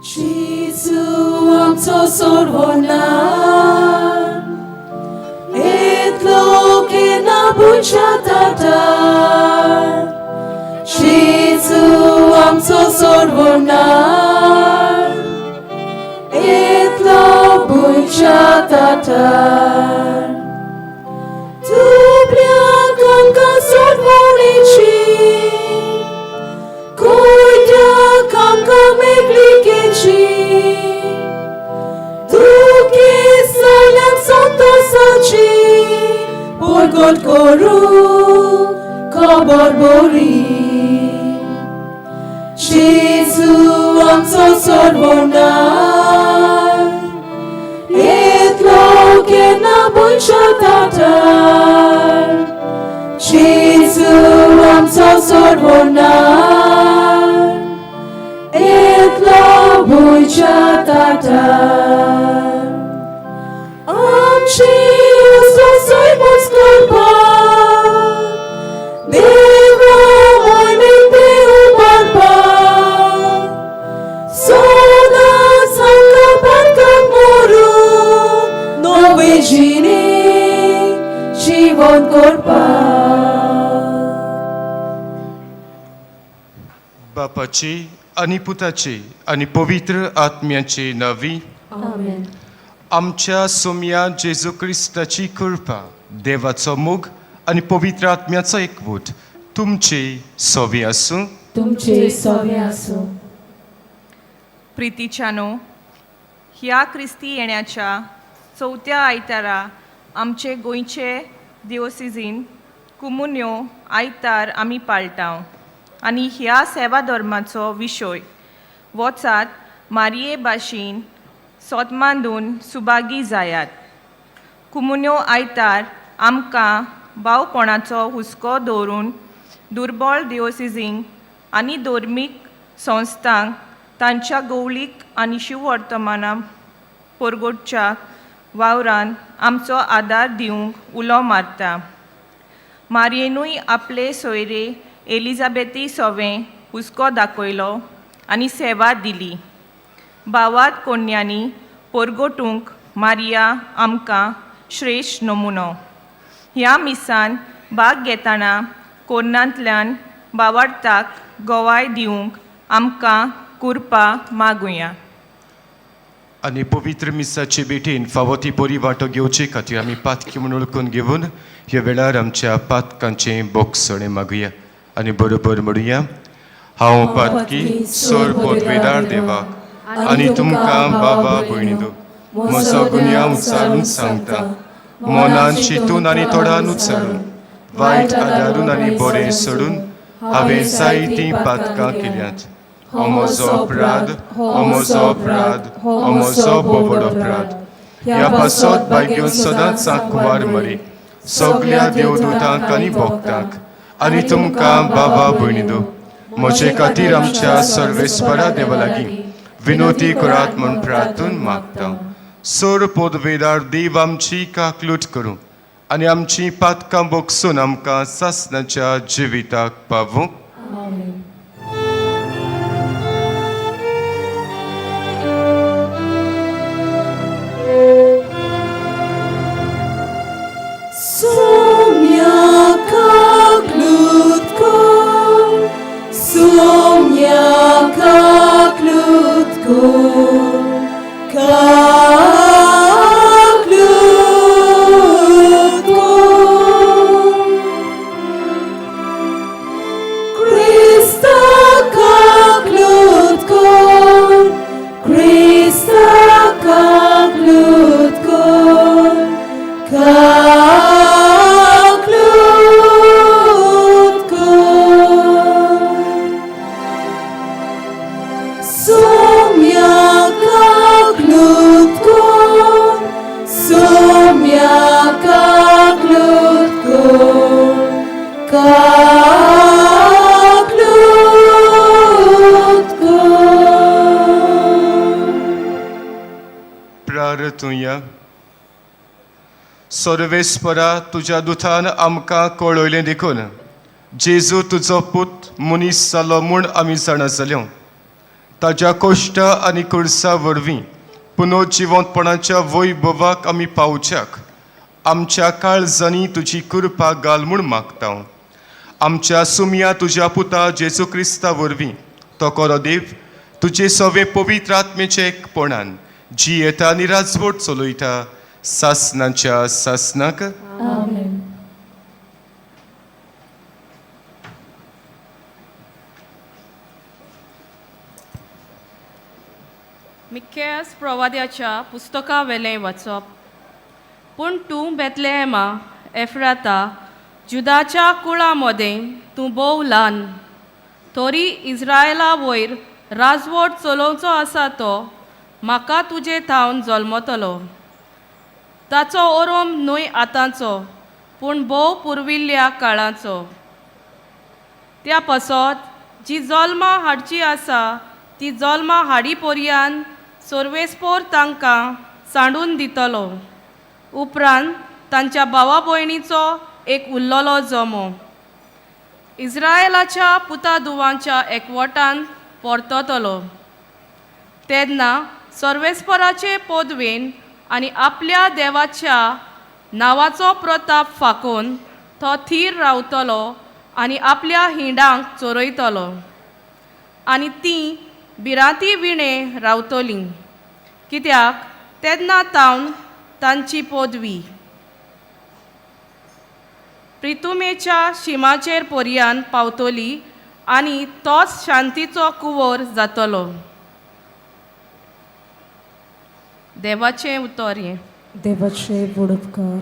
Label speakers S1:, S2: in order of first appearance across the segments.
S1: जेजू आमचो सोडवणार, येतलो केन्ना भुंयच्या ताटार. जेजू आमचो सोडवणार, येतलो भुंयच्या ताटार. दुबळ्यांक आमकां सोडवणेची, कोयत्याक आमकां मेकळिकेची, दुखेस्ताल्यांक संतोसाची परगट करूं खबर बरी. जेजू आमचो सोडवणार, येतलो केन्ना भुंयच्या ताटार. जेजू आमचो सोडवणार, येतलो भुंयच्या ताटार. आमची सोय करपाक, देवा मोहिमेन उबारपाक, सदांच आमकां पातकांत मरून नवे जिणे जिवन करपाक.
S2: बापाची आनी पुताची आनी पवित्र आत्म्याची नांवी.
S3: आमेन.
S2: आमच्या सोमया जेजू क्रिस्ताची कृपा, देवाचो मोग आनी पवित्र आत्म्याचो एकवट तुमचे सोबी आसूं.
S3: तुमचे सोवे आसूं.
S4: प्रितीच्यानो, ह्या क्रिस्ती येण्याच्या चवथ्या आयतारा आमचे गोंयचे दिओसिजीन कुमुन्यो आयतार आमी पाळटा आनी ह्या सेवा धर्माचो विशय वचात, मारिये भाशेन सोतमांदून सुभागी जायात. कुमुन्यो आयतार आमकां भावपणाचो हुस्को दवरून दुर्बळ दिओसिजींक आनी धर्मीक संस्थांक तांच्या गवळीक आनी शिववर्तमाना परगटच्या वावरान आमचो आदार दिवंक उलो मारता. मारयेनूय आपले सोयरे एलिजाबेती सोवें हुस्को दाखयलो आनी सेवा दिली. भावात कोन्यांनी परगटूंक मारिया आमकां श्रेश्ठ नमुनो. ह्या मिसान भाग घेतना कोर्नांतल्यान भावार्थाक गवाय दिवंक आमकां कुरपा मागुया.
S2: आनी पवित्र मिसाचे भेटेन फावो ती बरी वांटो घेवचे खातीर आमी पातकी म्हणून वळखून घेवन ह्या वेळार आमच्या पातकांचें बोगसणें मागुया आनी बरोबर म्हणुया: हांव पातकी सोर पोतवेदार देवाक आनी तुमकां बाबा भयणीदो म्हजो गुन्यांव उच्चारून सांगता. मनान चिंतून आनी तोंडान उच्चारून, वायट आदारून आनी बरें सोडून हांवें जायतीं पातकां केल्यांत. हो म्हजो अपराध, हो म्हजो अपराध, हो म्हजो बोबड अपराध. ह्या पासत भाग्यो सदांच कुवार मरी, सगल्या देवदूतांक आनी भक्तांक आनी तुमकां बाबा भयणीदो म्हजे खातीर आमच्या सर्वेस्परा देवा लागीं विनोती करात म्हूण प्रार्थून मागता. सोर पोदवेदार देव आमची काकलूट करूं आनी आमची पातकां बोगसून आमकां सासणाच्या जिविताक पावूं.
S3: आमेन.
S1: Sommia kaklutko, sommia kaklutko, kaklutko. Krista kaklutko, Krista kaklutko, kaklutko. Sommia kaklutko, sommia kaklutko, kaklutko.
S2: प्रार्थुया. सर्वेस्परा, तुज्या दुतान आमकां कळयलें देखून जेजू तुजो पूत मनीस जालो म्हूण आमी जाणा जाल्यो. ताज्या कोश्टा आनी कुर्सा वरवीं पुनर्जिवंतपणाच्या वैभवाक आमी पावच्याक आमच्या काळजांनी तुजी कृपा घाल म्हूण मागता. आमच्या सुमया तुज्या पुता जेजू क्रिस्ता वरवीं तो कोरो देव तुजे सवे पवित्र आत्मेचे एकपणान जियेता आनी राजवट चलयता सासनाच्या सासनाक.
S3: आमेन.
S5: मिक्केस प्रवाद्याच्या पुस्तका वेलें वाचप. पूण तूं बेतलेहेमा एफ्राता जुदाच्या कुळा मदें तूं भोव ल्हान, तरी इस्रायला वयर राजवट चलोवचो आसा तो म्हाका तुजे थावन जल्मतलो. ताचो ओरोम न्हय आतांचो, पूण भोव पुर्विल्ल्या काळाचो. त्या पासत जी जल्मां हाडची आसा ती जल्मां हाडी पर्यान सर्वेस्पोर तांकां सांडून दितलो. उपरांत तांच्या भावा भयणीचो एक उरलेलो जमो इस्रायलाच्या पुता दुवांच्या एकवटान परततलो. तेन्ना सर्वेस्पराचे पदवेन आनी आपल्या देवाच्या नांवाचो प्रताप फाकोवन तो थीर रावतलो आनी आपल्या हिंडांक चोरयतलो आनी तीं भिरांती विणें रावतलीं, कित्याक तेन्ना तावन तांची पदवी प्रितुमेच्या शिमाचेर पर्यान पावतली आनी तोच शांतीचो कुंवर जातलो. देवाचें उतर हें.
S3: देवाचे व्हड उपकार.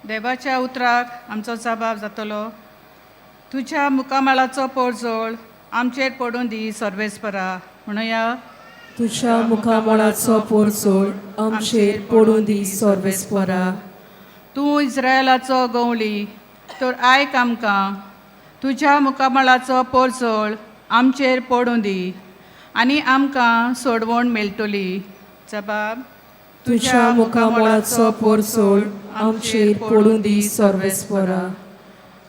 S6: देवाच्या उतराक आमचो जबाब जातलो. तुज्या मुखामळाचो पोरजोळ आमचेर पडून दी सर्वेस्परा. म्हणया,
S3: तुझ्या मुखामळाचो पोरजोळ आमचेर पडूं दी सर्वेस्परा.
S6: तूं इस्रायलाचो गवळी तर आयक आमकां. तुज्या मुखामळाचो पोरजोळ आमचेर पडूं दी आनी आमकां सोडवण मेळटली. जबाब,
S3: तुझ्या मुखामळाचो पोरजोळ आमचेर पडूं दी सर्वेस्परा.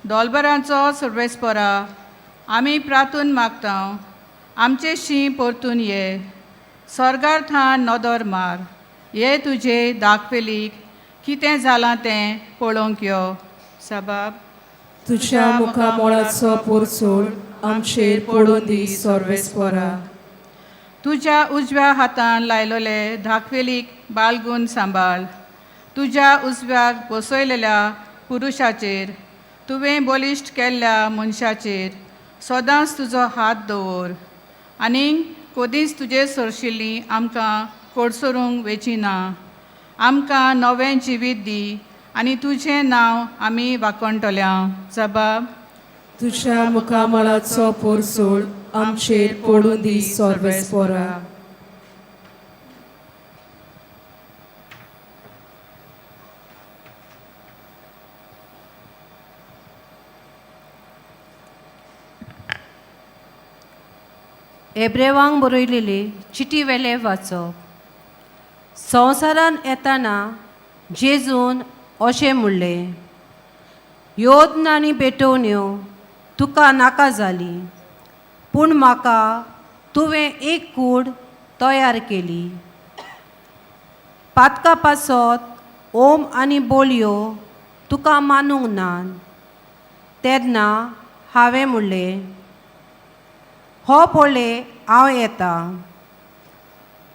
S6: दोलबरांचो सर्वेस्परा, आमी प्रातून मागता, आमचे शीं परतून ये. स्वर्गार थान नदर मार, ये तुजे दाखवेलीक कितें जालां तें पळोवंक यो. सबाब,
S3: तुझ्या मुखामळाचो पोरजोळ आमचेर पडूं दी सर्वेस्परा.
S6: तुज्या उजव्या हातान लायलोले धाकवेलीक बाळगून सांबाळ. तुज्या उजव्याक बसयलेल्या पुरुशाचेर, तुवें बलिश्ट केल्ल्या मनशाचेर सदांच तुजो हात दवर आनी कदींच तुजे सरशिल्ली आमकां कोडसरूंक वेची ना. आमकां नवें जिवीत दी आनी तुजें नांव आमी वाखणटल्या. जबाब,
S3: तुझ्या मुखामळाचो पोरजोळ आमचेर पडूं दी सर्वेस्परा.
S7: एब्रेवांक बरयलेली चिटी वेले वाचप. संवसारांत येताना जेजून अशें म्हणलें, योद्न आनी पेटोवण्यो तुका नाका जाली, पूण म्हाका तुवें एक कूड तयार केली. पातका पासत ओम आनी बोलयो तुका मानूंक ना. तेन्ना हांवें म्हणलें, हो पळय हांव येता.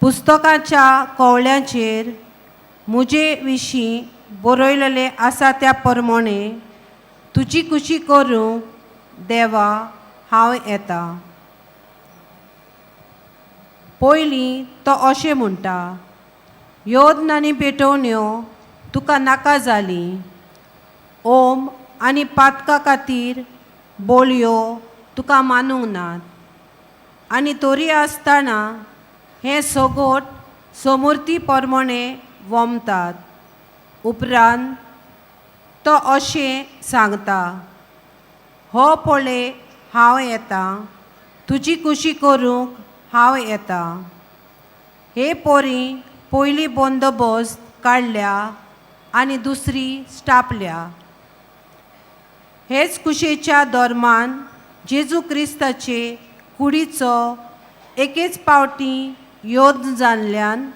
S7: पुस्तकाच्या कवळ्यांचेर म्हजे विशीं बरयलेलें आसा त्या प्रमाणे तुजी खुशी करूंक देवा हांव येता. पयलीं तो अशें म्हणटा, योद्न आनी पेटोवण्यो तुका नाका जाली, ओम आनी पातका खातीर बोलयो तुका मानूंक नात. आनी तरी आसतना हें सगोट समूर्ती प्रमाणे वमतात. उपरांत तो अशें सांगता, हो पळय हांव येता, तुजी खुशी करूंक हांव येता. हे पोरी पयली बंदोबस्त काडल्या आनी दुसरी स्टापल्या. हेच कुशेच्या धर्मान जेजू क्रिस्ताचे कुडीचो एकेच पावटी योद जाल्ल्यान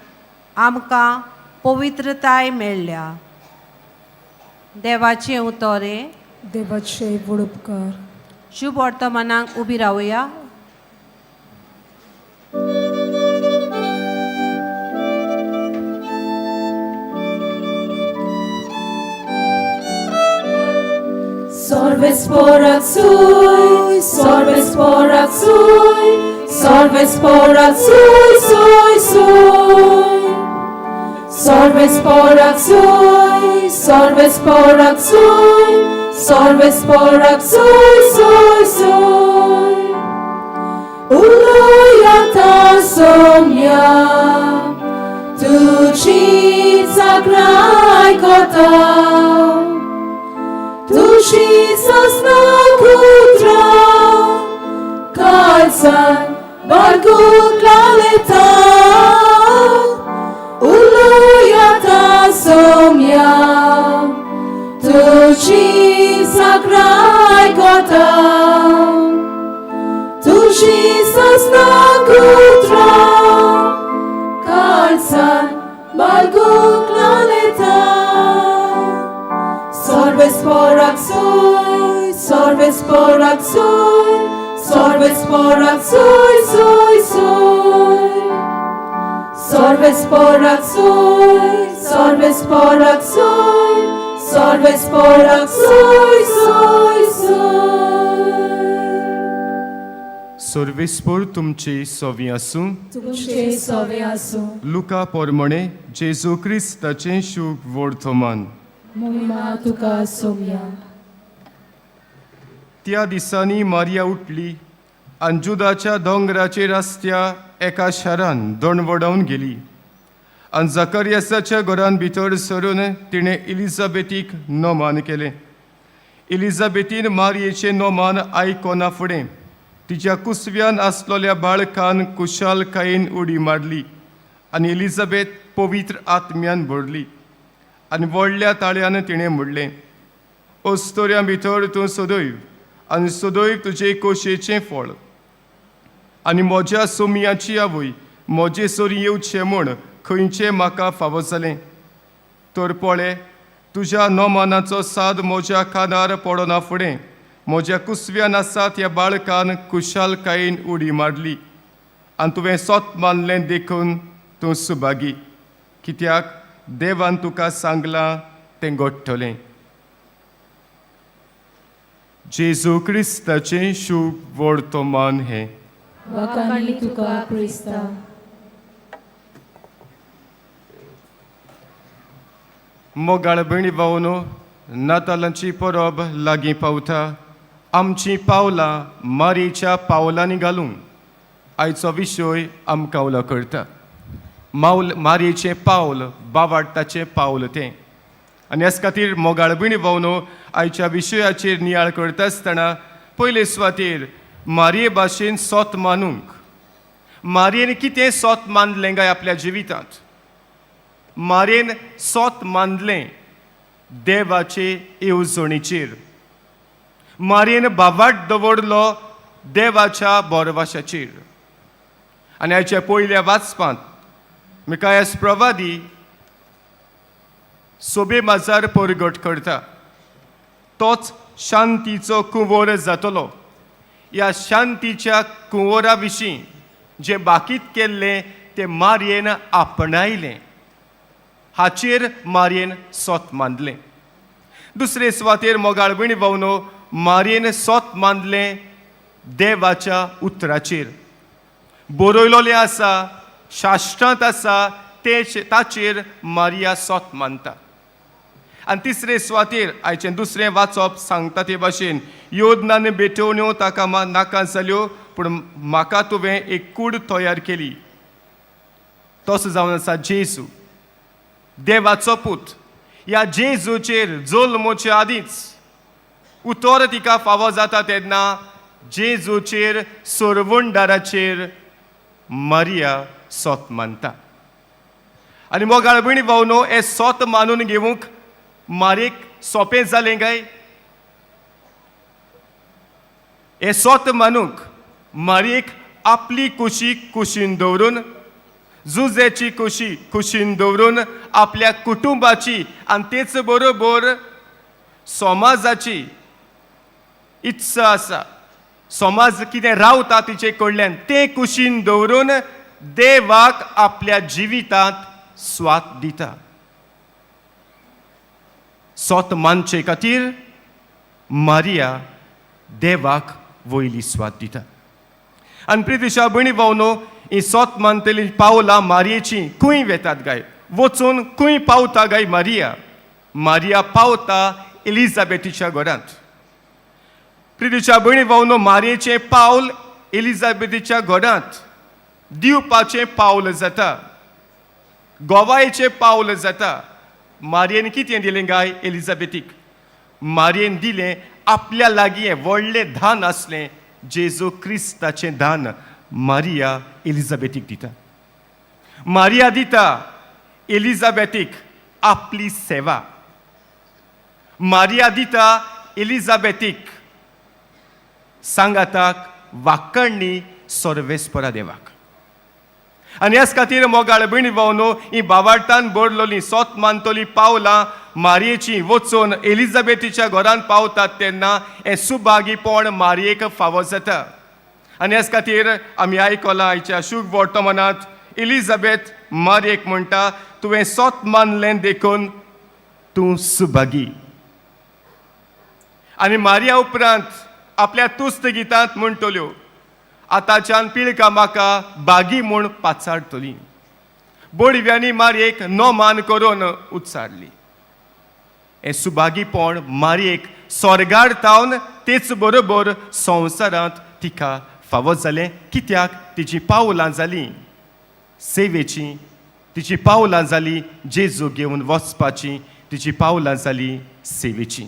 S7: आमकां पवित्रताय मेळ्ळ्या. देवाचें उतोरें.
S3: देवाचे व्हड उपकार.
S7: शुभ वर्तमानाक उबी रावया.
S1: Solves porak sui, solves porak sui, solves porak sui, sui, sui. Solves porak sui, solves porak sui, solves porak sui, sui, sui. Uluyata somya, tuci sagrai kota. Tuši sasna kutra, kalsan barkuk laleta, uluyata somya, tuši sakrai kota. Tuši sasna kutra, kalsan barkuk laleta. Solves porak sui, solves porak sui, solves porak sui, sui, sui. Solves porak sui, solves porak sui, solves porak sui, sui, sui.
S2: सर्वेस्पोर तुमची सोवी आसूं.
S3: तुमचे सोवे आसूं.
S2: लुका पोरमणे जेजू क्रिस्ताचें shook वर्तमान.
S3: मोहिमा तुका सोम्या.
S2: त्या दिसांनी मारिया उठली आनी जुदाच्या दोंगराचे रस्त्या एका शारान दोण वडावन गेली आनी जकरियासाच्या घरान भितर सरून तिणें इलिजाबेथीक नोमान केलें. इलिजाबेथीन मारयेचें नोमान आयकना फुडें तिच्या कुसव्यान आसलेल्या बाळकान कुशालकायेन उडी मारली आनी एलिजाबेथ पवित्र आत्म्यान भरली आनी व्हडल्या ताळ्यान तिणें म्हणलें, अस्तोऱ्यां भितर तूं सदैव आनी सदैव तुजे कोशेचें फळ आनी म्हज्या सोमयाची आवय म्हजे सरी येवचें म्हूण खंयचें म्हाका फावो जालें? तर पळय, तुज्या नोमानाचो साद म्हज्या कानार पडना फुडें म्हज्या कुसव्यान आसा त्या बाळकान कुशालकायेन उडी मारली. आनी तुवें सोत मानलें देखून तूं सुभागी, कित्याक देवान तुका सांगलां तें घडटलें. जेजू क्रिस्ताचें शूभ वर्तमान हें.
S3: वाखाणी तुका क्रिस्ता.
S2: मोगाळ भयणी भावनो, नातालांची परब लागीं पावता. आमचीं पावलां मारीच्या पावलांनी घालूंक आयचो विशय आमकां उलो करता. मावल मारयेचें पावल बावाडटाचें पावल तें. आनी ह्याच खातीर मोगाळ भयणी भावनो, आयच्या विशयाचेर नियाळ करता आसतना पयले सुवातेर मारये भाशेन सोत मानूंक, मारयेन कितें सोत मानलें काय आपल्या जिवितांत? मारयेन सोत मानलें देवाचे येवजणेचेर. मारयेन बावाट दवरलो देवाच्या बोरवाशाचेर. आनी आयच्या पयल्या वाचपांत मिकायस प्रवादी सोबे माजार परगट करता, तोच शांतीचो कुंवर जातलो. ह्या शांतीच्या कुंवरा विशीं जें बाकीत केल्लें तें मारयेन आपणायलें. हाचेर मारयेन सोत मानलें. दुसरे सुवातेर मोगाळ भयणी भावनो, मारयेन सोत मानलें देवाच्या उतराचेर. बरयलोलें आसा, शास्त्रांत आसा तें, ताचेर मारिया सोत मानता. आनी तिसरे सुवातेर आयचें दुसरें वाचप सांगता ते भाशेन योदनान भेटवण्यो ताका नाका जाल्यो, पूण म्हाका तुवें एक कूड तयार केली. तसो जावन आसा जेजू, देवाचो पूत. ह्या जेजूचेर जल्मोचे आदींच उतर तिका फावो जाता तेन्ना जेजूचेर, सरवणदाराचेर मारिया सोत मानता. आनी मोगाळ भयणी भावनो, हें सोत मानून घेवंक मारयेक सोंपें जालें काय? हें सोत मानूंक मारयेक आपली कुशी कुशीन दवरून, जुजेची कुशी कुशीन दवरून, आपल्या कुटुंबाची आनी तेच बरोबर समाजाची इत्सा आसा, समाज कितें रावता तिचे कडल्यान तें कुशीन दवरून देवाक आपल्या जिवितांत स्वात दिता. सोत मानचे खातीर मारिया देवाक वयली स्वात दिता. आनी प्रितीशा भयणी भावनो, ही सोत मानतली पावलां मारयेची खंय वेतात गाय, वचून खंय पावता गाय मारिया? मारिया पावता एलिझाबेथीच्या घरांत. प्रितीच्या भयणी भावनो, मारयेचें पावल एलिझाबेथीच्या घरांत दिवपाचें पावल जाता, गोवायेचें पावल जाता. मारयेन कितें दिलें गाय एलिझाबेथीक? मारयेन दिलें आपल्या लागीं व्हडलें धान आसलें, जेजू क्रिस्ताचें दान मारिया एलिझाबेथीक दिता. मारिया दिता एलिझाबेथीक आपली सेवा. मारिया दिता एलिझाबेथीक सांगाताक वाकण्णी सर्वेस्परा देवाक. आनी ह्याच खातीर मोगाळ भयणी भावनो, ही बावार्तान बरलोली सोत मानतली पावलां मारयेची वचून एलिझाबेथीच्या घरांत पावतात तेन्ना हें सुभागीपण मारयेक फावो जाता. आनी ह्याच खातीर आमी आयकलां आयच्या शुभ वर्तमानांत एलिझाबेथ मारयेक म्हणटा, तुवें सोत मानलें देखून तूं सुभागी. आनी मारिया उपरांत आपल्या तुस्त गितांत म्हणटल्यो, आतांच्यान पिळका म्हाका बागी म्हूण पाचारतली. बोडव्यांनी मारयेक नोमान करून उच्चारली. हें सुभागीपण मारयेक स्वर्गार तावन तेच बरोबर संवसारांत तिका फावो जालें. कित्याक? तिची पावलां जालीं सेवेचीं, तिची पावलां जालीं जेजू घेवन वचपाचीं, तिची पावलां जालीं सेवेचीं.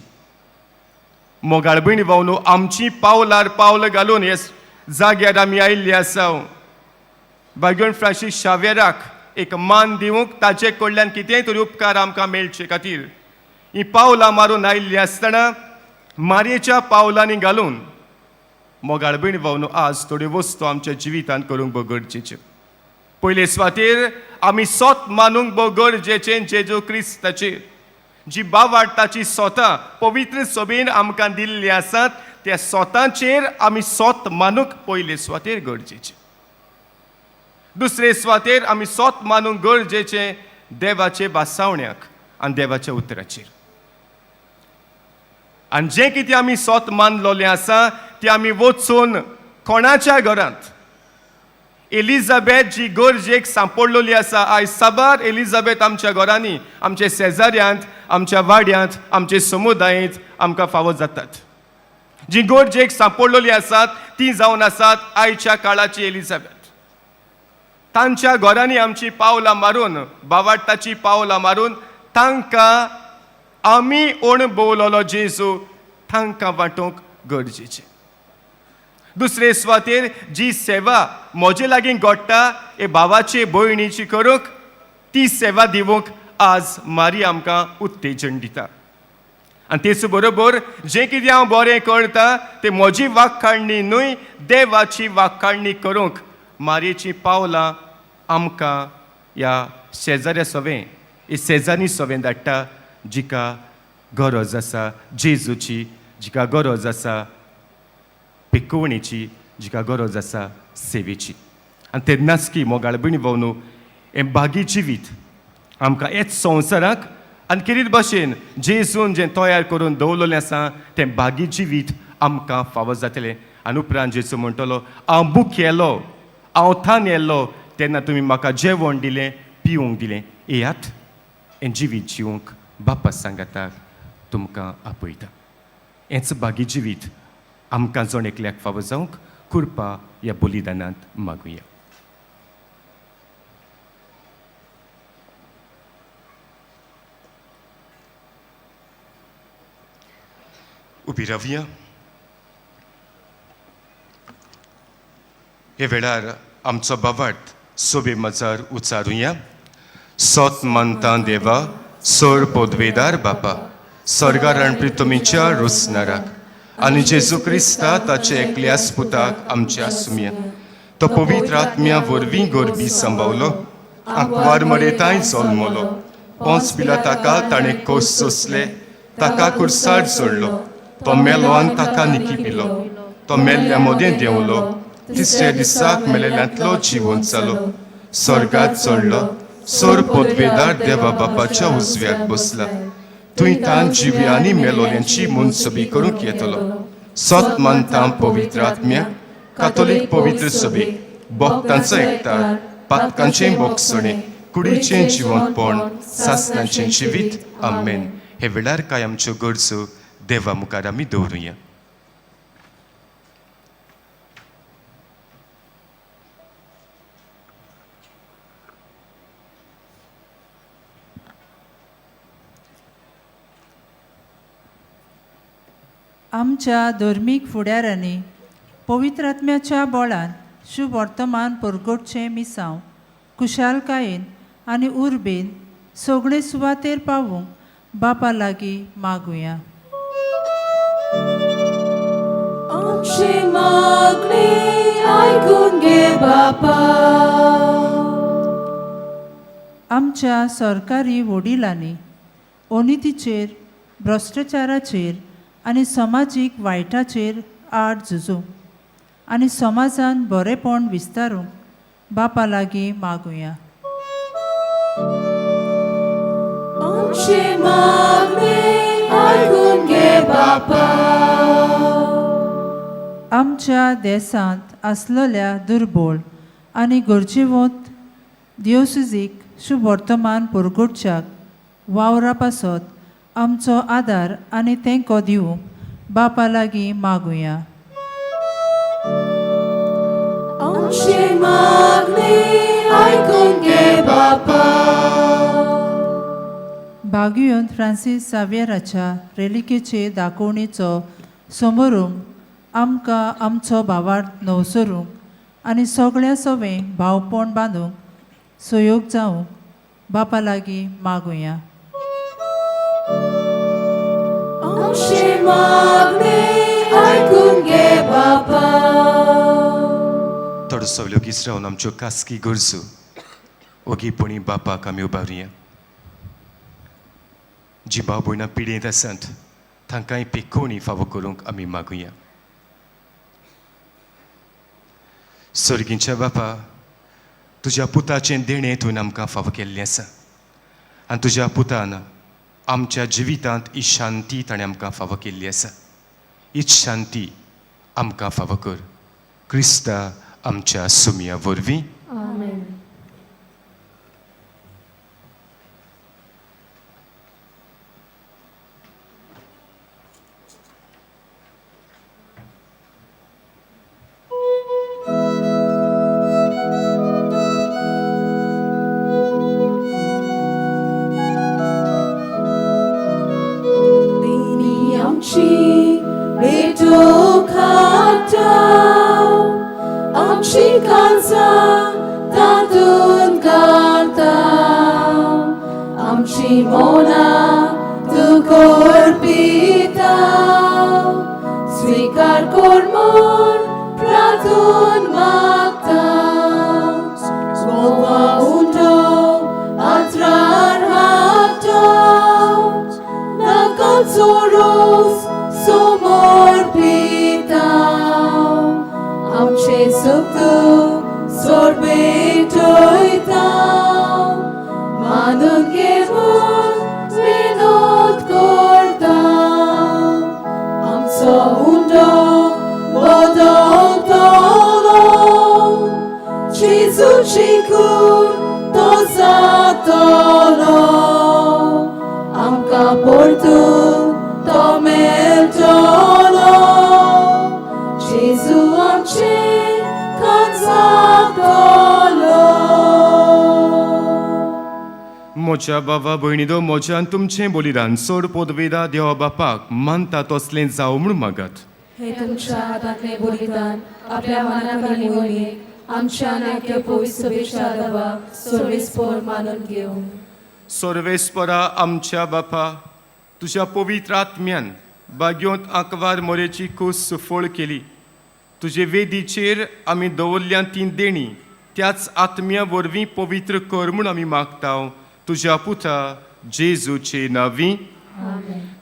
S2: मोगाळ भयणी भावनो, आमची पावलार पावल घालून हे जाग्यार आमी आयिल्ली आसा. बागेवन फ्रांसीस शावेराक एक मान दिवंक ताचे कडल्यान कितेंय तरी उपकार आमकां मेळचे खातीर ही पावलां मारून आयिल्ली आसतना मारयेच्या पावलांनी घालून मोगाळ भयणी भावनो, आज थोड्यो वस्तू आमच्या जिवितांत करूंक भोव गरजेच्यो. पयले सुवातेर आमी सोत मानूंक भोव गरजेचें जेजू क्रिस्ताचेर, जी बावार्ताची सोतां पवित्र सभेन आमकां दिल्ली आसात त्या सोतांचेर आमी सोत मानूंक पयले सुवातेर गरजेचें. दुसरे सुवातेर आमी सोत मानूंक गरजेचें देवाचे भासावण्याक आनी देवाच्या उतराचेर. आनी जें कितें आमी सोत मानलोलें आसा तें आमी वचून कोणाच्या घरांत, एलिझाबेथ जी गरजेक सांपडलोली आसा, आयज साबार एलिझाबेथ आमच्या घरांनी, आमच्या शेजाऱ्यांत, आमच्या वाड्यांत, आमचे समुदायेंत आमकां फावो जातात. जी गरजेक सांपडलोली आसात ती जावन आसात आयच्या काळाची एलिझाबेथ. तांच्या घरांनी आमची पावलां मारून, बावार्ताची पावलां मारून तांकां आमी अणभवलोलो जेजू तांकां वांटूंक गरजेचें. दुसरे सुवातेर जी सेवा म्हजे लागीं घडटा हे भावाचे भयणीची करूंक, ती सेवा दिवंक आज मारी आमकां उत्तेजन दिता. आनी तेच बरोबर जें कितें हांव बरें करता तें म्हजी वाखाणणी न्हय, देवाची वाखाणणी करूंक मारयेचीं पावलां आमकां ह्या शेजाऱ्या सवें, हे शेजारी सवें धाडटा, जिका गरज आसा जेजूची, जिका गरज आसा पिकोवणेची, जिका गरज आसा सेवेची. आनी तेन्नाच की मोगाळ भयणी भावनो, हें भागी जिवीत आमकां हेच संवसाराक आनी खेरीत भाशेन जेजून जें तयार करून दवरलेलें आसा तें भागी जिवीत आमकां फावो जातलें. आनी उपरांत जेजू म्हणटलो, हांव भुकेलो, हांव थानेल्लो तेन्ना तुमी म्हाका जेवण दिलें, पिवंक दिलें. येयात हें जिवीत जिवंक बापा सांगाताक तुमकां आपयता. हेंच भागी जिवीत आमकां जण एकल्याक फावो जावंक कृपा ह्या बलिदानांत मागुया. उबी रावया. हे वेळार आमचो बावार्थ सोबे मजार उचारुया. सोत मानता देवा, सोर पोदवेदार बापा स्वर्गार रांदपी तुमीच्या रोसनाराक आनी जेजू क्रिस्ता ताचे एकल्यास पुताक आमच्या सुमया तो पवित्र आत्म्या वरवीं गोरबी सांबावलो आंकवार मरेताय जल्मलो पोंच पिलाताका ताणें कोस सोंसले ताका कुर्सार जोडलो तो मेलो आनी ताका निकी पिलो तो मेल्ल्या मदें देंवलो तिसऱ्या दिसाक मेलेल्यांतलो जिवन जालो स्वर्गात चडलो सोर पदवेदार देवा बापाच्या उजव्याक बसला थंय तान जिवी आनी मेलोल्यांची मनसबी करूंक येतलो सत मानता पवित्र आत्म्या कातोलीक पवित्र सभेक भक्तांचो एकतार पातकांचें बोगसणें कुडीचें जिवंतपण सासनाचें जिवीत आमेन. हे वेळार काय आमच्यो गरजो देवा मुखार आमी दवरुया.
S6: आमच्या धर्मीक फुडाऱ्यांनी पवित्र आत्म्याच्या बळान शुभ वर्तमान परगटचें मिसांव खुशालकायेन आनी उर्बेन सगळे सुवातेर पावूंक बापा लागीं मागुया.
S1: आमचे मागणे आयकून घे बापा.
S6: आमच्या सरकारी वडिलांनी अनितीचेर भ्रश्टाचाराचेर आनी समाजीक वायटाचेर आड झुजूंक आनी समाजान बरेपण विस्तारूंक बापा लागीं मागुया.
S1: आमचे मागणे आयकून घे बापा.
S6: आमच्या देशांत आसलेल्या दुर्बळ आनी गरजेवंत दिवसुजीक शुभ वर्तमान परगटच्याक वावरा पासत आमचो आदार आनी तेंको दिवंक बापा लागीं मागुया.
S1: आमचे मागणे आयकून घे बापा.
S6: बागयोन फ्रांसीस साव्यराच्या रेलिकेचे दाखोवणेचो समोरूंक आमकां आमचो भावार्थ नवसरूंक आनी सगळ्या सवें भावपण बांदूंक सहयोग जावंक बापा लागीं मागुया.
S1: आमचे मागणे आयकून घे बापा.
S2: थोडो वेळ रावन आमच्यो खासगी गरजो ओगीपणी बापाक आमी उबारुया. जी भाव भयणां पिडेंत आसात तांकांय पेकोवणी फावो करूंक आमी मागुया. सर्गींच्या बापा तुज्या पुताचें देणें तुवें आमकां फावो केल्लें आसा आनी तुज्या पुतान आमच्या जिवितांत ही शांती ताणें आमकां फावो केल्ली आसा. हीच शांती आमकां फावो कर क्रिस्ता आमच्या सुमया वरवीं.
S3: आमेन.
S1: देणी आमची भेटो खाता आमची कांसा तातून घालता आमची मोना तूं कोरपिता स्वीकार कर म्हूण प्रार्थून मागता गोवा उंडो आत्रार हाडटा नाका चोरोस समोर पिता आमचे सुख सोडबेटोयता मानून घेवन विनोद करता आमचो उंडो बदलतलो जेजूची कूड तो जातलो आमकां परतून तो मेळटलो जेजू आमचे खांजातलो.
S2: म्हज्या बाबा भयणी दो म्हज्यान तुमचें बलिदान चड पदवेदा देवा बापाक मानता तसलें जावं म्हूण मागात.
S3: हे तुमच्या हातांतलें बलिदान आपल्या मनाखाली मोहिमेक आमच्या नाक्य पवित्र सभेच्या दबा सर्वेस्पोर मानून घेवं.
S2: सर्वेस्परा आमच्या बापा, तुज्या पवित्र आत्म्यान बाग्योंत आंकवार मोरेची कूस सुफळ केली. तुजे वेदीचेर आमी दवरल्या ती देणी त्याच आत्म्या वरवीं पवित्र कर म्हूण आमी मागता, तुज्या पुता जेजूचे नांवी.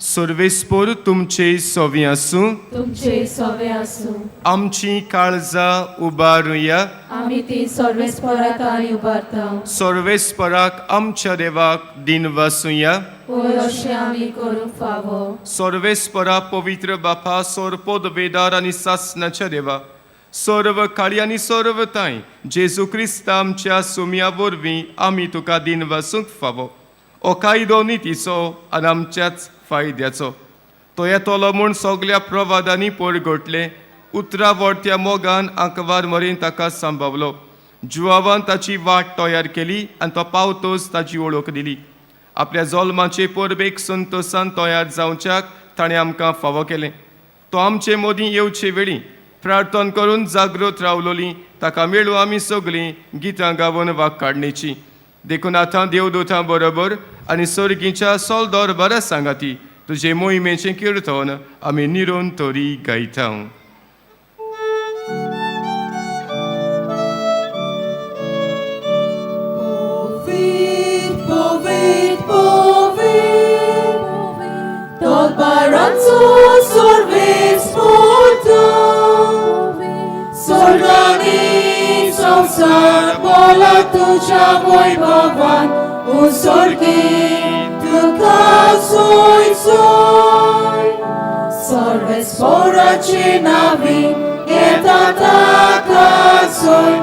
S2: सर्वेस्पर तुमचे सोवी आसूं.
S3: तुमचे सवे आसूं.
S2: आमची काळजां उबारुया.
S3: आमी ती सर्वेस्पराक आनी उबारता.
S2: सर्वेस्पराक आमच्या देवाक दिन वासुया.
S3: होय, अशें आमी करूंक फावो.
S2: सर्वेस्परा, पवित्र बापा, सोरपोद वेदार आनी सासनाच्या देवा, सर्व काळी आनी सर्व तांय जेजू क्रिस्ता आमच्या सुमया वरवीं आमी तुका दिन वासूंक फावो. हो कायदो नितीचो आनी आमच्याच फायद्याचो. तो येतलो म्हूण सगल्या प्रवादांनी परगटलें. उतरां वरत्या मोगान आंकवार मरेन ताका सांबावलो. जुवावान ताची वाट तयार केली आनी तो पावतोच ताची वळख दिली. आपल्या जल्माचे परबेक संतोसान तयार जावच्याक ताणें आमकां फावो केलें. तो आमचे मदीं येवचे वेळी प्रार्थना करून जागृत रावलोली ताका मेळूं आमी सगळीं गितां गावन वाग काडणेची. देखून आतां देवदूतां बरोबर आनी सर्गीच्या सोलदोर बरें सांगाती तुजे मोहिमेचें किर्तन आमी निरोन तरी गायता.
S1: Povit, povit, povit, tot baranzo sorves porto, sorgani samsar bola tuja vaibhavan, usorgi tuka soy soy. Sorves porace navi, etataka soy,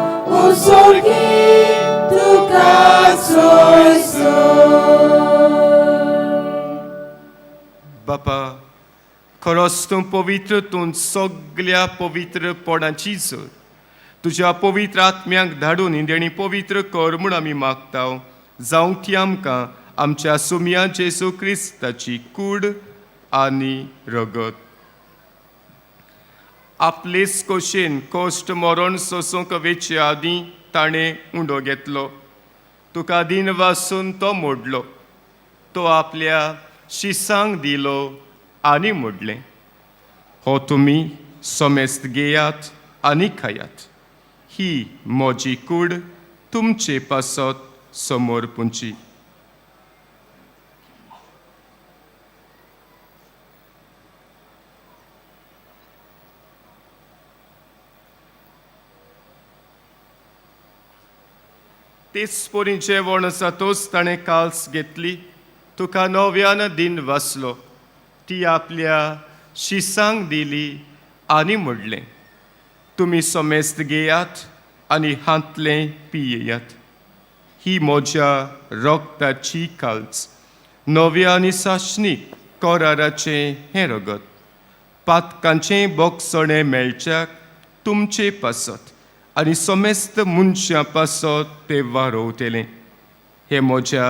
S1: usorgi tuka soy soy.
S2: बापा, खरोच तूं पवित्र, तूं सगल्या पवित्रपणाची जोर. तुज्या पवित्र आत्म्यांक धाडून ही देणी पवित्र कर म्हूण आमी मागता, जावंक ती आमकां आमच्या सुमया जेजू क्रिस्ताची कूड आनी रगत. आपलेच कोशेन कश्ट मरण सोसूंक वेचे आदीं ताणें उंडो घेतलो. तुका दिन वासून तो मोडलो. तो आपल्या शिसांक दिलो आनी मोडलें, हो तुमी समेस्त घेयात आनी खायात. ही म्हजी कूड तुमचे पासत समोर पुंची. तेच परी जेवण जातोच ताणें काल्स घेतली. तुका नव्यान दिन वाचलो. ती आपल्या शिसांक दिली आनी म्हणलें, तुमी समेस्त घेयात आनी हांतलें पियेयात. ही म्हज्या रगताची काल्स, नव्या आनी साशनीक कराराचें हें रगत. पातकांचें बोगसणें मेळच्याक तुमचे पासत आनी समेस्त मनशां पासत ते वारोवतलें. हें म्हज्या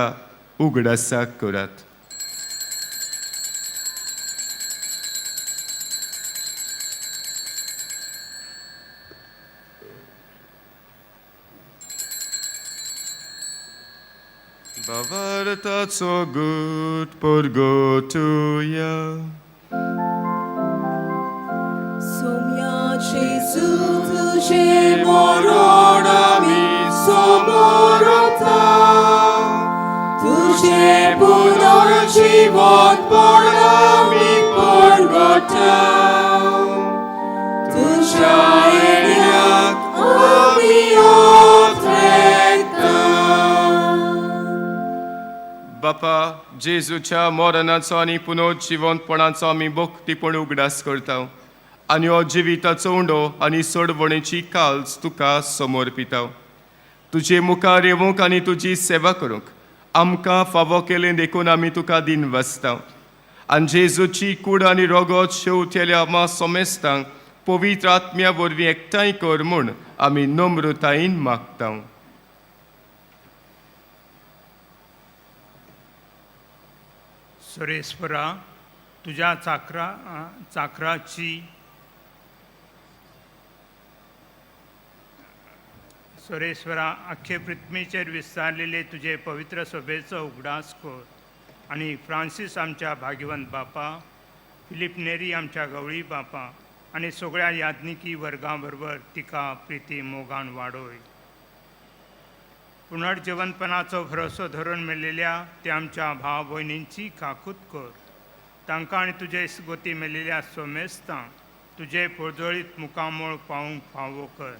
S2: उगडासाक करात. भावार्थाचो गूट परगटुया.
S1: सोम्या जेजू, तुझे मरण आमी समोरता, तुझे पुनर्जीवनपण आमी परगटा, तुझ्या येण्याक आमी ओत्रेता.
S2: बापा, जेजूच्या मरणाचो आनी पुनर्जिवंतपणाचो आमी भक्तीपण उगडास करता आनी हो जिविताचो उंडो आनी सोडवणेची काल्स तुका समर्पिता. तुजे मुखार येवंक आनी तुजी सेवा करूंक आमकां फावो केलें देखून आमी तुका दिन वाचता. आनी जेजूची कूड आनी रगत शेवतेल्या आमा समेस्तांक पवित्र आत्म्या वरवीं एकठांय कर म्हूण आमी नम्रतायेन मागता.
S8: सुरेश्वरा, तुज्या चाकराची सोरेश्वरा, आख्खे पृथ्वीचेर विस्तारलेले तुजे पवित्र सभेचो उगडास कर आनी फ्रांसीस आमच्या भाग्यवंत बापा, फिलीप नेरी आमच्या गवळी बापा आनी सगळ्या याज्ञिकी वर्गां बरोबर तिका प्रिती मोगान वाडोय. पुनर्जिवंतपणाचो भरोसो धरून मेळिल्ल्या त्या आमच्या भाव भयणींची काकूत कर. तांकां आनी तुजे गोती मेळिल्ल्या सोमेस्तांक तुजे पोजोळीत मुखामोळ पावूंक फावो कर.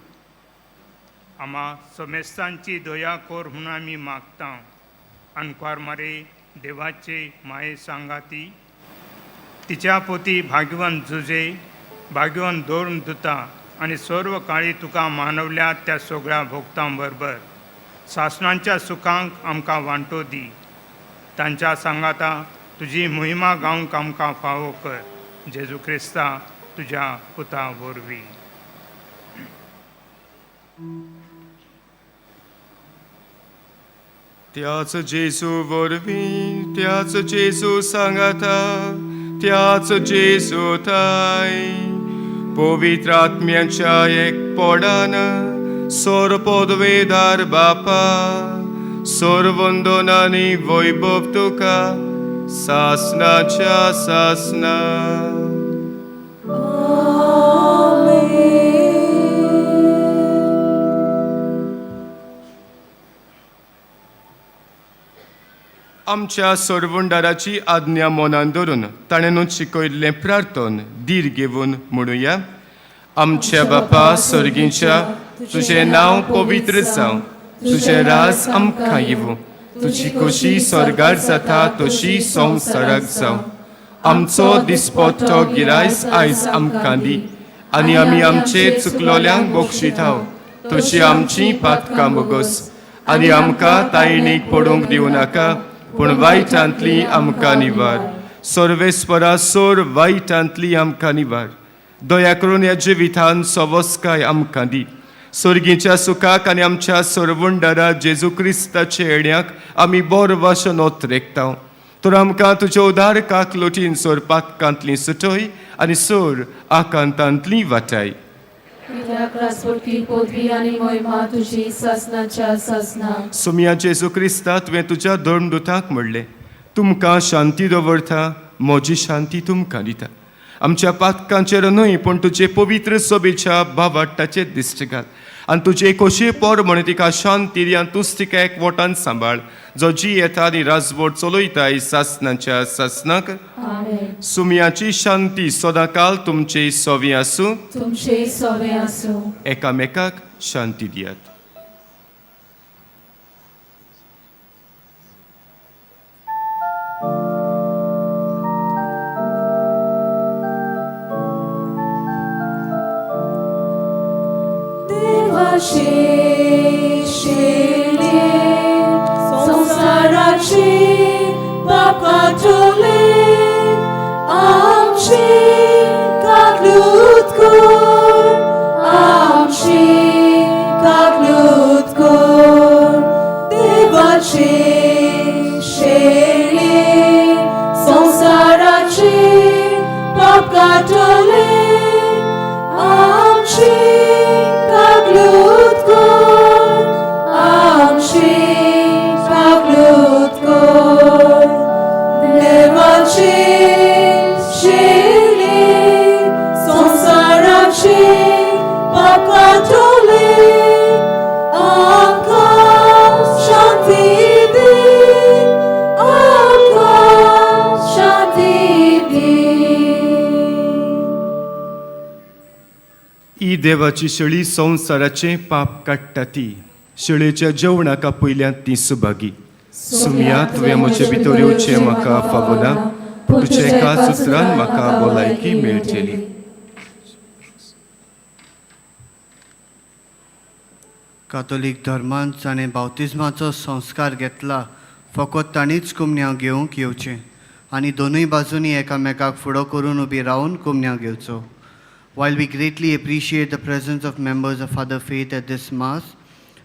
S8: आमा सोमेस्तांची दया कर म्हूण आमी मागता. अनकुवार मारे देवाचे माये सांगाती तिच्या पोती भाग्यवंत जुजे, भाग्यवंत धरून दुता आनी सर्व काळी तुका मानवल्या त्या सगळ्या भोगतां बरोबर सासणांच्या सुखांक आमकां वांटो दी. तांच्या सांगाता तुजी मोहिमा गावंक आमकां फावो कर. जेजू क्रिस्ता तुज्या पुता वरवीं.
S2: त्याच जेजू वरवीं, त्याच जेजू सांगाता, त्याच जेजू ताय, पवित्र आत्म्याच्या एकपणान, सोर पदवेदार बापा, सोर वंदन आनी वैभव तुका सासनाच्या सासना. आमच्या सोरवंडाराची आज्ञा मनान धरून ताणें शिकयल्लें प्रार्थन धीर घेवन म्हणुया. आमच्या बापा सर्गीच्या, तुजें नांव पवित्र जावं, तुजें राज आमकां येवं, तुजी खोशी स्वर्गार जाता तशी संवसाराक जावं. आमचो दिसपट्टो गिरायस आयज आमकां दी आनी आमी आमचे चुकलोल्यांक बक्षिताव तशी आमची पातकां बोगस आनी आमकां तायणीक पडूंक दिवं नाका, पूण वायटांतली आमकां निवार. सर्वेस्परा, सोर वायटांतली आमकां निवार. दया करून ह्या जिवितान सवस्काय आमकां दी. सर्गीच्या सुखाक आनी आमच्या सरवंडारा जेजू क्रिस्ताच्या येण्याक आमी बोर वाशन ओतरेकता. तर आमकां तुज्या उदारकाक लोटीन सोर पातकांतली सुटय आनी सोर आकांतांतली वाटाय.
S3: कित्याक राजवटी, पदवी आनी मोहिमा तुजी सासनाच्या सासना.
S2: सोमया जेजू क्रिस्ता, तुवें तुज्या धर्मदुतांक म्हणलें, तुमकां शांती दवरता, म्हजी शांती तुमकां दिता. आमच्या पातकांचेर न्हय, पूण तुजे पवित्र सभेच्या भावाट्टाचेर दिश्ट घाल आनी तुजे खोशये पोर म्हण तिका शांती दी आनी तूंच तिका एकवटान सांबाळ, जो जी येता आनी राजवट चलयताय सासनाच्या सासनाक.
S3: आमेन.
S2: सुमयाची शांती सदांकाल तुमचे सवी आसूं.
S3: तुमचे सोवे आसूं.
S2: एकामेकाक शांती दियात.
S1: देवाचे शेळये, संवसाराचे पाप काडटले, आमचे काकलूत कर, आमचे काकलूत कर. देवाचे शेळये, संवसाराचे पाप काडटले, आमचे काकलूत कर, आमचे काकलूत कर. देवाचे शेळये, संवसाराचे पाप काडटले, आमकां शांती दी, आमकां शांती दी.
S2: ही देवाची शेळी, संवसाराचें पाप काडटा ती. शेळेच्या जेवणाक पयल्यात ती सुभागी. सुमया, तुवें म्हजे भितर येवचें म्हाका फावना, पूण तुज्या एकाच उतरान म्हाका भलायकी मेळटली.
S9: कातोलीक धर्मांत जाणें बावतिज्माचो संस्कार घेतला फकत तांणीच कुमन्यांव घेवंक येवचें आनी दोनूय बाजूंनी एकामेकाक फुडो करून उबी रावन कुमन्यांव घेवचो. While we greatly appreciate the presence of members of other faith at this Mass,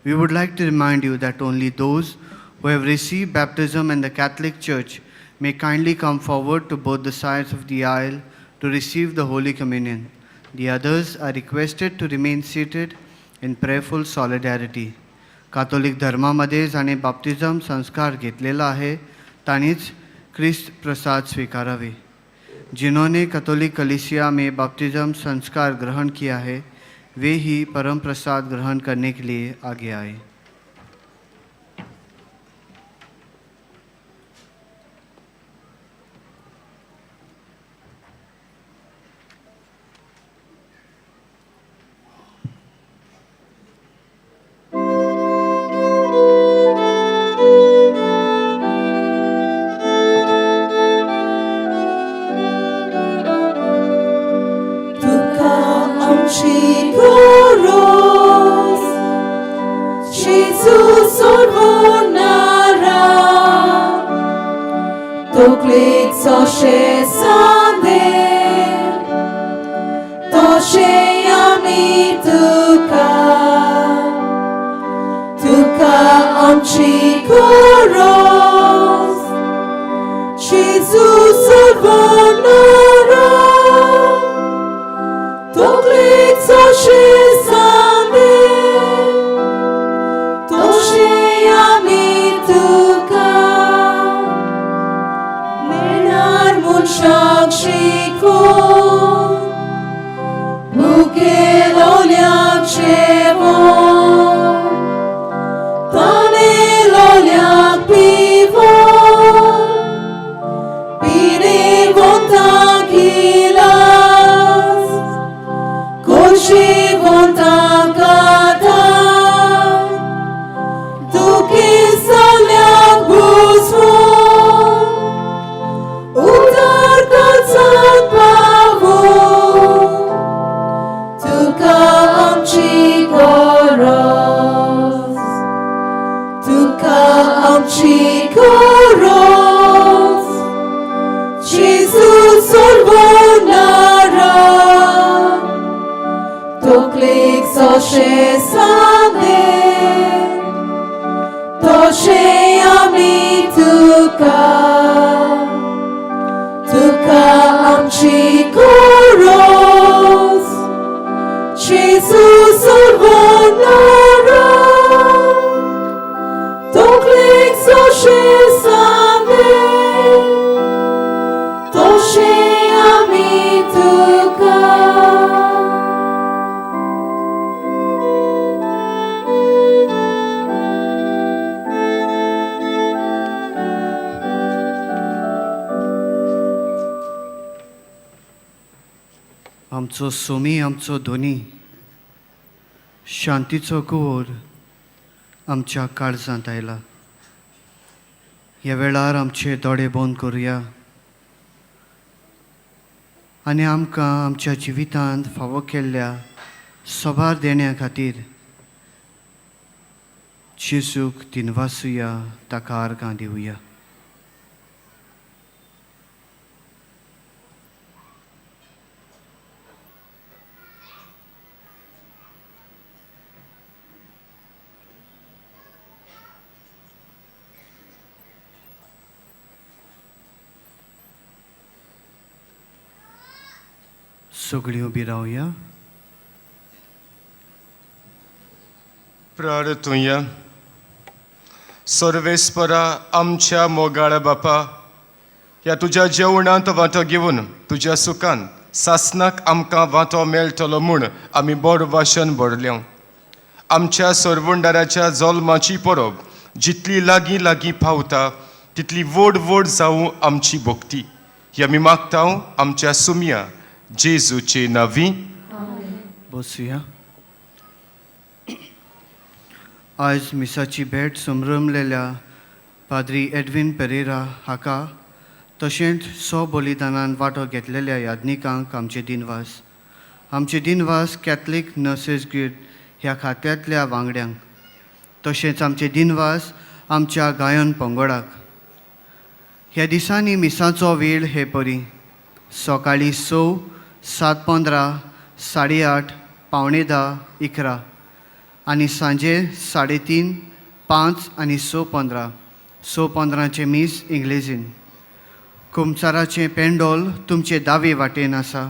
S9: we would like to remind you that only those who have received baptism in the Catholic Church may kindly come forward to both the sides of the aisle to receive the Holy Communion. The others are requested to remain seated. in prayerful solidarity. Catholic धर्मामध्ये जाणें बाप्तिजम संस्कार घेतलेला आहे तांणीच क्रिस्त प्रसाद स्वीकारावे. जिन्होंने Catholic कलीसिया में बपतिस्म संस्कार ग्रहण किया है, वे ही परम प्रसाद ग्रहण करने के लिए आगे आए.
S1: तुका आमची गरज, जेजू सोडवणारा, तकलेक जशें सांदे तशें आमी तुका, तुका आमची गरज, जेजू सोडवणारा, तकलेक जशें सांदे तशें आमी तुका. नेणार मनशाक शिकोवन, मुखेलोल्याक जेवण, तानेलोल्याक पिवोन, पिडेवंतांक इलाज, गरजेवंतांक आदार, दुखेस्तल्यांक बुजवण, उदार काळजाक पावोवन, तुका आमची गरज, तुका आमची गरज, जेजू सोडवणारा, तकलेक जशें सांदे तशें आमी तुका, तुका आमची गरज, जेजू सोडवणारा, तकलेक जशें सांदे तशें आमी तुका.
S9: आमचो सोमी, आमचो धनी, शांतीचो कुंवर आमच्या काळजांत आयला. ह्या वेळार आमचे दोळे बंद करुया आनी आमकां आमच्या जिवितांत फावो केल्ल्या सभार देण्या खातीर जेजूक दिनवासुया, ताका आर्गां दिवया. सगळीं उबी रावया.
S2: प्रार्थुया. सर्वेस्परा, आमच्या मोगाळ बापा, ह्या तुज्या जेवणांत वांटो घेवन तुज्या सुखान सासनाक आमकां वांटो मेळटलो म्हूण आमी बरो वाशन भरल्या. आमच्या सरवंडाराच्या जल्माची परब जितली लागीं लागीं पावता तितली व्हड व्हड जावं आमची भक्ती. ही आमी मागता आमच्या सुमया जेजूचे नांवी.
S9: बसुया. आयज मिसाची भेट समरमलेल्या पाद्री एडवीन पेरेरा हाका तशेंच सो बलिदानान वांटो घेतलेल्या याज्ञिकांक आमचे दिनवास. आमचे दिनवास कॅथलीक नर्सीस गिल्ड ह्या खात्यांतल्या वांगड्यांक, तशेंच आमचे दिनवास आमच्या गायन पंगडाक. ह्या दिसांनी मिसाचो वेळ हे परी: सकाळीं 6, 7:15, 8:30, 9:45, 11 आनी सांजे 3:30, 5 आनी 6:15. 6:15चें मीस इंग्लेजीन. कुमसाराचें पेंडोल तुमचे दावे वाटेन आसा.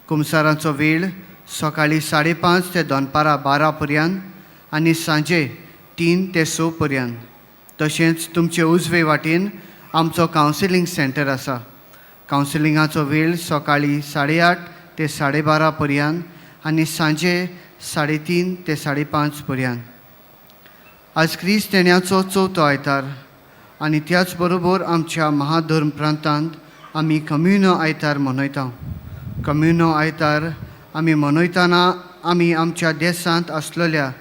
S9: कुमसाराचो वेळ सकाळीं 5:30 ते दनपारां 12 पर्यंत आनी सांजे 3 ते 6 पर्यंत. तशेंच तुमचे उजवे वाटेन आमचो कावन्सिलींग सेंटर आसा. कावन्सिलिंगाचो वेळ सकाळीं 8:30 ते 12:30 पर्यंत आनी सांजे 3:30 ते 5:30 पर्यंत. आज क्रिस्त येण्याचो चवथो आयतार आनी त्याच बरोबर आमच्या महाधर्म प्रांतांत आमी कम्युनो आयतार मनयता. कम्युनो आयतार आमी मनयतना आमी आमच्या देशांत आसलेल्या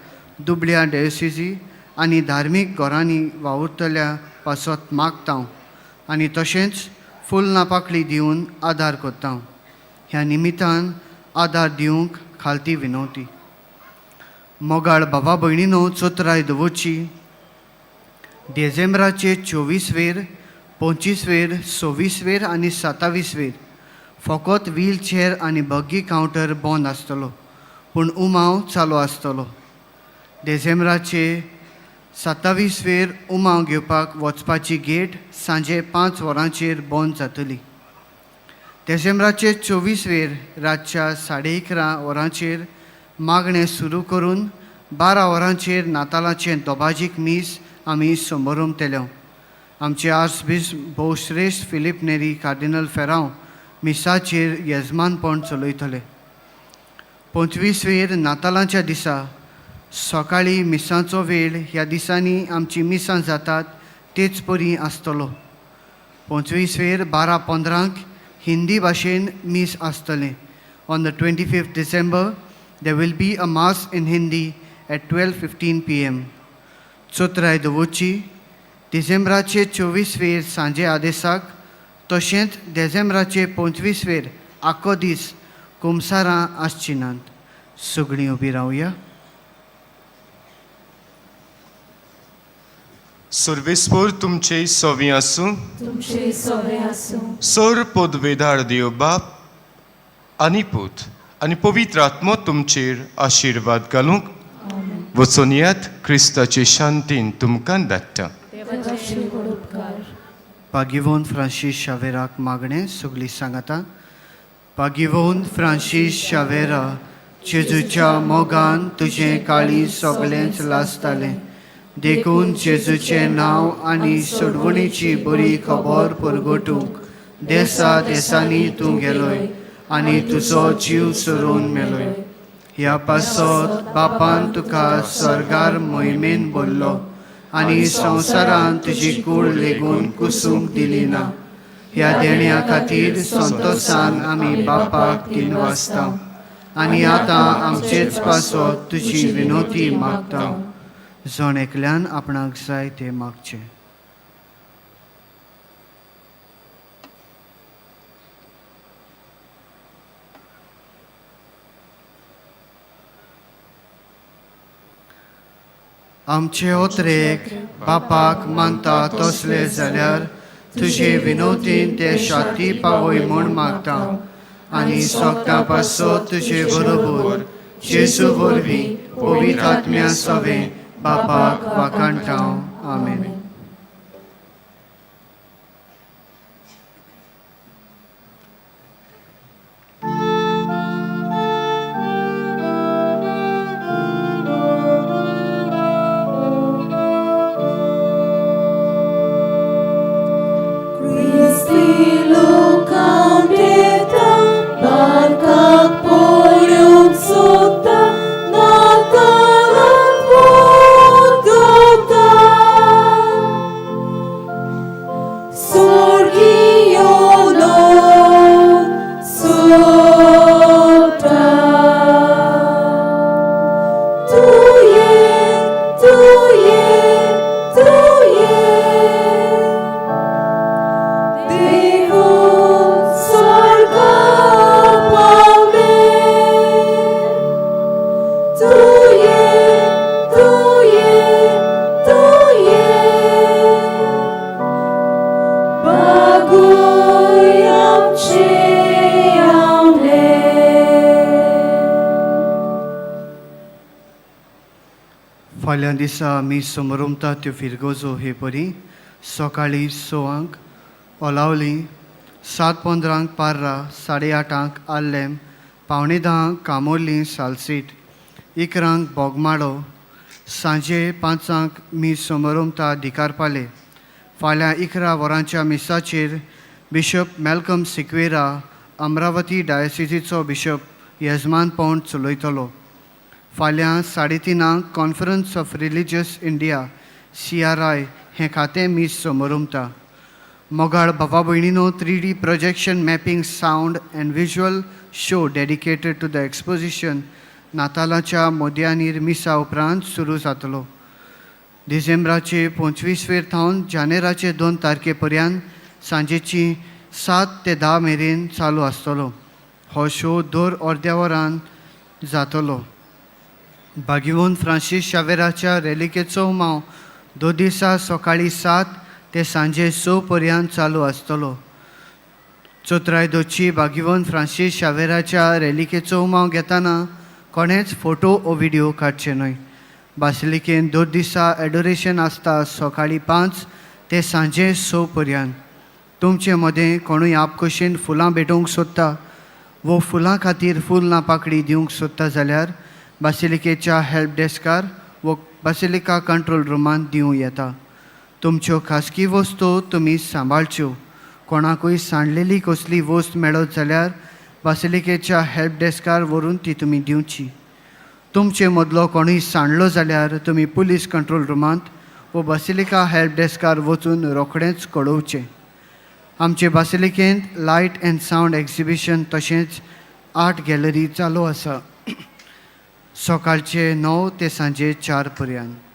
S9: दुबळ्या डायोसिजी आनी धार्मीक घरांनी वावुरतल्या पासत मागता आनी तशेंच फुल पाकळी दिवन आदार करता. ह्या निमित्तान आदार दिवंक खालती विनवती. मोगाळ बाबा भयणीनो, चोत्राय दवरची. डिसेंबराचे 24वेर, 25वेर, 26वेर आनी 27वेर फकत व्हीलचेअर आनी बग्गी कावंटर बंद आसतलो, पूण उमाव चालू आसतलो. डिसेंबराचे 27वेर उमाव घेवपाक वचपाची गेट सांजे 5 वरांचेर बंद जातली. डिसेंबराचे 24वेर रातच्या 11:30 वरांचेर मागणें सुरू करून 12 वरांचेर नातालाचें दोबाजीक मीस आमी समोरमतले. आमचे आर्चबिश्प भोवश्रेश्ठ फिलीप नेरी कार्डिनल फेरांव मिसाचेर येजमानपण चलयतले. 25वेर नातालांच्या दिसा सकाळीं मिसांचो वेळ ह्या दिसांनी आमची मिसां जातात तेच परी आसतलो. 25वेर 12:15 हिंदी भाशेन मीस आसतलें. On the 25th December there will be a mass in Hindi at 12:15 PM. चोत्राय दवरची. डिसेंबराचे 24वेर सांजे आदेसाक तशेंच डिसेंबराचे 25वेर आखो दीस कुमसारां आसची नात. सगळीं उबी रावया.
S2: सर्वेस्पोर तुमचे सवी आसूं.
S3: तुमचे सवे आसूं.
S2: सर पदवेदार देव बाप आनी पूत आनी पवित्र आत्मो तुमचेर आशिर्वाद घालूंक वचून येत. क्रिस्ताचे शांतीन तुमकां धाडटा.
S3: देवाचे व्हड उपकार.
S9: पागिवोन फ्रांसीस शावेराक मागणें सगळीं सांगाता. पागिवोन फ्रांसीस शावेरा, जेजूच्या मोगान तुजें काळीज सगळेंच लासतालें, देखून जेजूचें नांव आनी सोडवणीची बरी खबर परगटूंक देसा देसांनी तूं गेलोय आनी तुजो जीव सोडून मेलोय. ह्या पासत बापान तुका स्वर्गार मोहिमेन भरलो आनी संवसारान तुजी कूड लेगून कुसूंक दिली ना. ह्या देण्या खातीर संतोसान आमी बापाक तीन वाजता आनी आतां आमचेच पासत तुजी विनोती मागता. जण एकल्यान आपणाक जाय तें मागचें. आमचे ओत्रेक बापाक मानता तसले जाल्यार तुजे विनोतीन ते शाती पावय म्हूण मागता आनी सोगटां पासत तुजे बरोबर जेजू वरवीं पवित्र आत्म्या सवें बापाक वाखाणटा. आमेन. फाल्यां दिसा आमी समरमता त्यो फिरगोजो हे परी सकाळीं 6 ओलावली, 7:15 पार्रा, 8:30 आल्लेम, पावणे धांक कामोर्ली सालसीट, इकरांक बोगमाळो, सांजे 5 मीस समारंभता दिकारपाले. फाल्यां 11 वरांच्या मिसाचेर बिशप मॅल्कम सिक्वेरा अमरावती डायसिजीचो बिशप येजमानपण चलयतलो. फाल्यां 3:30 conference of religious India CRI हें खातें मीस समारंभता. मोगाळ भावा भयणीनो, 3D projection mapping sound and visual show dedicated to the exposition नातालाच्या मोदयानीर मिसा उपरांत सुरू जातलो. डिसेंबराचे 25वेर थावन जानेराचे 2 तारखे पर्यंत सांजेची 7 ते 10 मेरेन चालू आसतलो. हो शो दर अर्द्या वरान जातलो. भाग्यवंत फ्रांसीस शावेराच्या रेलिकेचो माव दो दिसा सकाळी 7 ते सांजे 6 पर्यंत चालू आसतलो. चोत्राय दोची भाग्यवंत फ्रांसीस शावेराच्या रेलिकेचो उमाव घेतना कोणेच फोटो ओ व्हिडिओ काडचे न्हय. बासिलिकेन दर दिसा एडोरेशन आसता सकाळी 5 ते सांजे 6 पर्यंत. तुमचे मदें कोणूय आपखुशीन फुलां भेटोवंक सोदता वो फुलां खातीर फूल ना पाकळी दिवंक सोदता जाल्यार बासिलिकेच्या हेल्प डेस्कार वो बासिलिका कंट्रोल रुमांत दिवं येता. तुमच्यो खासगी वस्तू तुमी सांबाळच्यो. कोणाकूय सांडलेली कसली वस्त मेळत जाल्यार बासिलिकेच्या हेल्प डेस्कार व्हरून ती तुमी दिवची. तुमचे मदलो कोणूय सांडलो जाल्यार तुमी पुलीस कंट्रोल रुमांत वो बासिलिका हेल्प डेस्कार वचून रोखडेंच कळोवचें. आमचे बासिलिकेंत लायट अँड सावंड एक्झिबिशन तशेंच आर्ट गॅलरी चालू आसा सकाळचे 9 ते सांजे 4 पर्यंत.